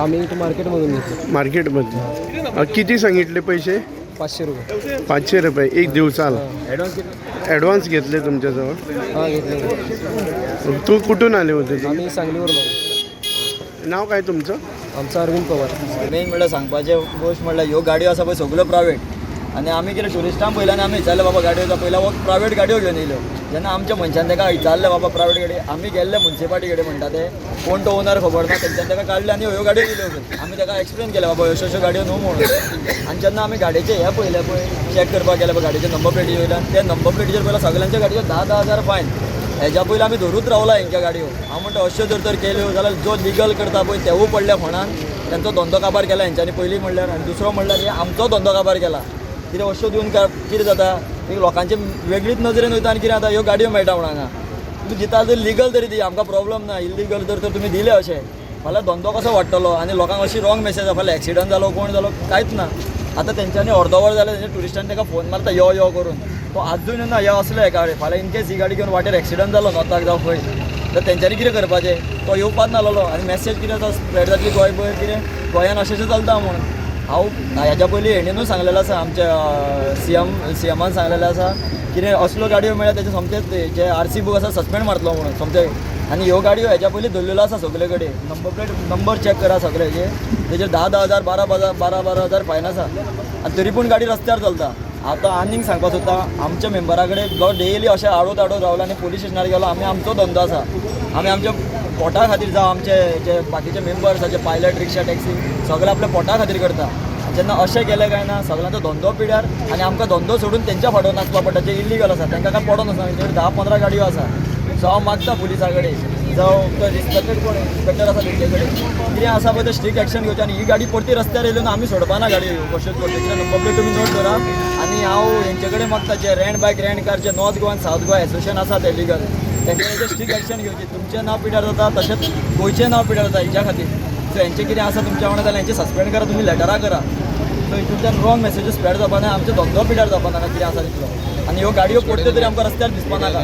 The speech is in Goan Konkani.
आम्ही इथं मार्केटमधून घेतलं. मार्केटमध्ये किती सांगितले पैसे? 500 रुपये. 500 रुपये एक दिवसाला. ॲडव्हान्स घेतले तुमच्याजवळ? हां, घेतले. तू कुठून आले होते तुम्ही? आम्ही सांगलीवरून आलो. नाव काय तुमचं? आमचा अरविंद पवार. मेन म्हणल्यार सांगपाचें गोश्ट म्हणल्यार ह्यो गाडयो आसा पळय सगळ्यो प्रायवेट आनी आमी कितें ट्युरिस्टांक पयल्यान आमी विचारलें, बाबा गाडयो आसा पयल्या, हो प्रायवेट गाडयो घेवन येयल्यो. जेन्ना आमच्या मनशान ताका विचारलें, बाबा प्रायवेट गाडी, आमी गेल्ले मुन्सिपाल्टी कडेन म्हणटा ते कोण तो ओनर खबर ना, तेंच्यान ताका काडले आनी ह्यो गाडयो दिल्यो खंय. आमी ताका एक्सप्लेन केलें, बाबा अश्यो अश्यो गाडयो न्हू म्हणून. आनी जेन्ना आमी गाडयेचे हे पयले पळय, चॅक करपाक गेले पळय गाडयेचे नंबर प्लेटी वयल्यान, ते नंबर प्लेटीचेर पयल्या सगळ्यांच्या गाडयेचेर 10-10 हजार फायन. हेज्या पयलीं आमी धरूच रावला हेंच्या गाडयो. हांव म्हणटा, अश्यो जर तर केल्यो जाल्यार जो लिगल करता पळय तेवूय पडल्या फोंडान. तेंचो धंदो काबार केला हेंच्यांनी पयलीं म्हणल्यार, आनी दुसरो म्हणल्यार हे आमचो धंदो काबार केला. कितें अश्यो दिवन काय कितें जाता, एक लोकांचे वेगळीच नजरेन वयता. आनी कितें जाता, ह्यो गाडयो मेळटा म्हणून हांगा तुमी दिता जर लिगल तरी दी, आमकां प्रॉब्लम ना. इलिगल जर तर तुमी दिले अशें फाल्यां धंदो कसो वाडटलो? आनी लोकांक अशी रॉंग मेसेज आसा, फाल्यां एक्सिडंट जालो, कोण जालो, कांयच ना. आतां तेंच्यांनी अर्दो वर जालें, तेंच्या ट्युरिस्टान ताका फोन मारता यो यो करून, तो आजून येना. हे असलो एका कडेन फाल्यां इनकेस ही गाडी घेवन वाटेर एक्सिडंट जालो नॉर्थाक जावं खंय तर तेंच्यांनी कितें करपाचें? तो येवपाच नासलेलो. आनी मॅसेज कितें आतां स्प्रेड जातली गोंयभर, कितें गोंयान अशें अशें चलता म्हणून. हांव ह्याच्या पयलीं हेणेनूय सांगलेलें आसा, आमच्या सीएमान सांगलेलें आसा, कितें असल्यो गाडयो मेळ्ळ्या तेचे सोमतेच जे आरसी बूक आसा सस्पेंड मारतलो म्हणून सोमते. आनी ह्यो गाडयो हेच्या पयलीं धरलेल्यो आसा सगळे कडेन. नंबर प्लेट नंबर चॅक करा सगळे हेजे, तेजेर 10-10 हजार, 12-12 हजार फायन आसा आनी तरी पूण गाडी रस्त्यार चलता. आतां आनीक सांगपाक सोदता, आमच्या मेंबरा कडेन जो डेली अशें आडोत आडोत रावला आनी पोलीस स्टेशनार गेलो. आमी आमचो धंदो आसा, आमी आमच्या पोटा खातीर, जावं आमचे जे बाकीचे मेंबर्स आसा, जे पायलट, रिक्षा, टॅक्सी, सगळे आपल्या पोटा खातीर करता. जेन्ना अशें केलें काय ना, सगळ्यांचो धंदो पिड्यार आनी आमकां धंदो सोडून तेंच्या फाटोवन नाचपा पडटा. जे इल्लिगल आसा तांकां काय पडोन आसा, तेंचे 10-15 गाडयो आसा. सो हांव मागता पुलिसा कडेन, जावं तो रिस्पेक्टेड कोण इन्स्पेक्टर आसा तेंचे कडेन, कितें आसा पळय तें स्ट्रिक्ट एक्शन घेवचें. आनी ही गाडी परती रस्त्यार येयल्यो ना, आमी सोडपा ना गाडी कश्योच करच्यो. कित्याक नंबर प्लेट तुमी नोट करा. आनी हांव हेंचे कडेन मागता, जे रेंट बायक, रेंट कार, जे नॉर्थ गोवा आनी सावथ गोवा एसोसिएशन आसा ते लिगल, तेंच्यानी स्ट्रिक्ट एक्शन घेवची. तुमचें नांव पिड्यार जाता, तशेंच गोंयचें नांव पिड्यार जाता हेच्या खातीर. सो हेंचें कितें आसा तुमच्या वांगडा जाल्यार हेंचें सस्पेंड करा, तुमी लेटरां करा. सो हितूंतल्यान रॉंग मेसेजीस स्प्रेड जावपा ना, आमचो धंदो पिड्यार जावपा नाका कितें आसा तितलो. आनी ह्यो गाडयो परत्यो तरी आमकां रस्त्यार दिसपा नाका.